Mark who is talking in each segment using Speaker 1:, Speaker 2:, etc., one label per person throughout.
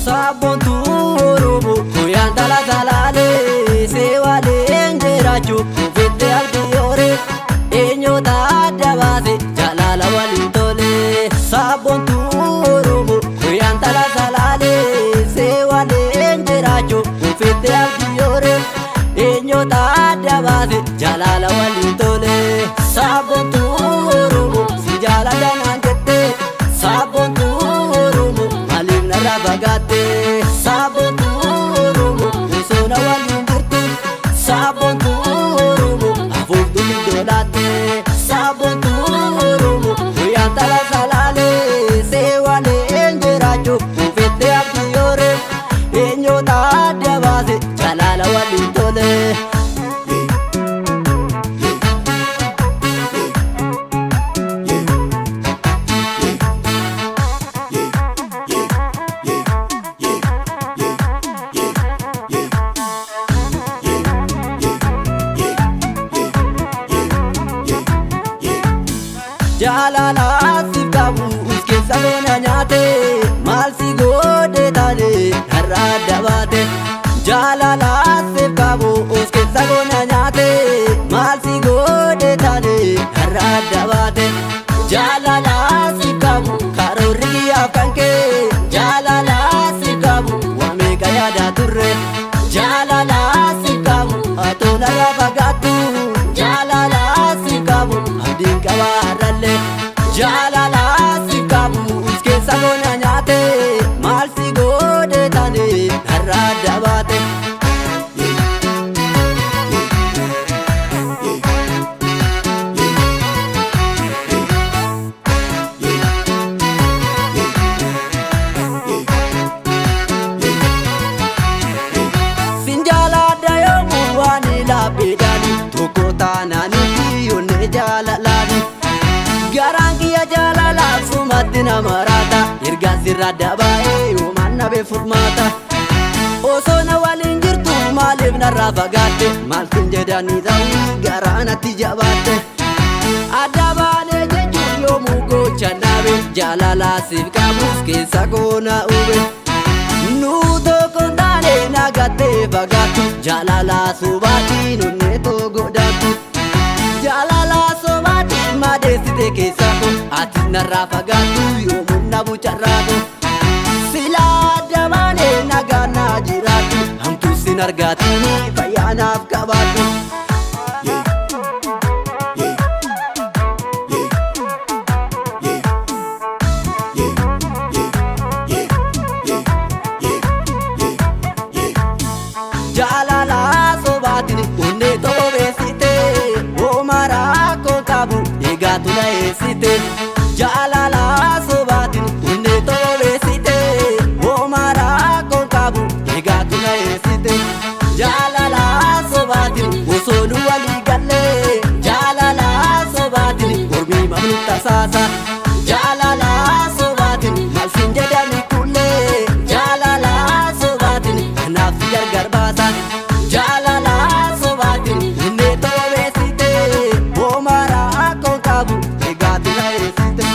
Speaker 1: Sabboontuu Oromoo guyyaan dhala salaalee seewaaleen jiraachuu ofitti abdii horee eenyota adda baase jaalala waliin tole. Sabboontuu Oromoo guyyaan dhala salaalee seewaaleen jiraachuu ofitti abdii horee eenyota adda baase jaalala waliin tole. Sabboontuu Oromoo si jaaladha naan jette, sabboontuu Oromoo maaliif narraa fagaatte? Sabboontuu Oromoo osoo na waliin jirtu, sabboontuu Oromoo afuuftuu iddoo laatte. Sabboontuu Oromoo guyyaan dhala salaalee seewaaleen jiraachuu ofitti abdii horee eenyota adda baase jaalala waliin tole. Jaalala siif qabu us keessa loona nyaate, maal si godhe taane har'a adda baate? Jaalala siif qabu us keessa loona nyaate, maal si godhe taane har'a adda baate? Jaalala siif qabu karoorri kiyyaaf kan kee, jaalala siif qabu waa meeqa yaadaa turre. Jaalala siif qabu atoo narraa fagaattu, jaalala siif qabu abdiin qaba har'allee. Jaalala siif qabu us keessa loona nyaate, maal si godhe taane har'a adda baate? Sin jaaladha yoomuu waan laapheedhaani, tokko taanaanii onnee jaalalaani. Garaan kiyya jaalalaaf sumatti nama raata, ergaan sirra dabaa'ee yoomaan nabee furmaata. Osoo na waliin jirtu maaliif narraa fagaatte? Maal sin jedhanii ta'uu garaa natti jabaatte? Adda baanee jechuun yoomuu gocha naabe, jaalala siif qabus keessa koo na hube. Nu tokko hin taane nagattee fagaattu, jaalala sobaatiin onnee too godhattu. Jaalala sobaatiin madeessite keessa koo, atis narraa fagaattu yoomuu na bucarraa koo. Silaa adda baanee nagaan naa jiraattu, hamtuu sin argaatini fayyaa naaf qabaadhu. Jaalala sobaatiin onnee tobeessite, hooma rakkoo qabu eegaatu na eessite. Jaalala sobaatiin onnee tobeessite, hooma rakkoo qabu eegaatu na eessite. Jaalala sobaatiin osoo nu walii gallee, jaalala sobaatiin mormii mamnu tasaasa. Jaalala sobaatiin maal sin jedhani kullee, jaalala sobaatiin kanaaf si gargar baasa. Jaalala sobaatiin onnee tobeessite, hooma rakkoo qabu eegaatu na eessite.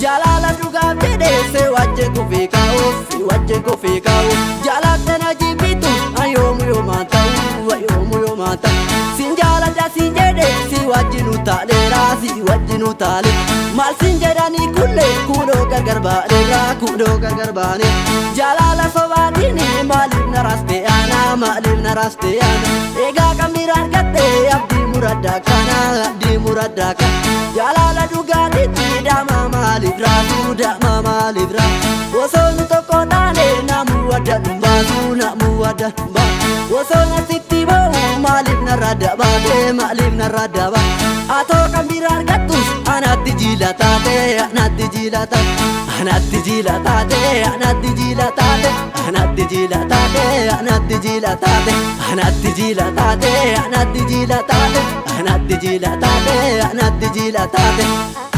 Speaker 1: Jaalala dhugaaf jedhee si wajjin kufee kaa'u, si wajjin kufee kaa'u. Jaalala na jibbitu ayoomu yoomaan ta'u, ayoomu yoomaan ta'u. Sin jaaladha sin jedhee si wajjin utaaleera, si wajjin utaale. Maal sin jedhanii kullee kunoo gargar baaneera, kunoo gargar baane. Jaalala sobaatiin maaliif na raaste ana, maaliif na raaste ana? Egaa kan biraa argatte abdii muraddaa kana, abdii muraddaa kana. Jaalala dhugaatiitti dama maaliif raatu, dama maaliif raatu? Osoo nu tokko taane nama dabaate. Osoo nasitti ba'u maaliif narraa dabaate, maaliif narraa dabaate? Atoo kan biraa argattus anatti jila taate, anatti jila taate, anatti jila taate, anatti jila taate, anatti jila taate, anatti jila taate, anatti jila taate, anatti jila taate, anatti jila taate, anatti jila taate.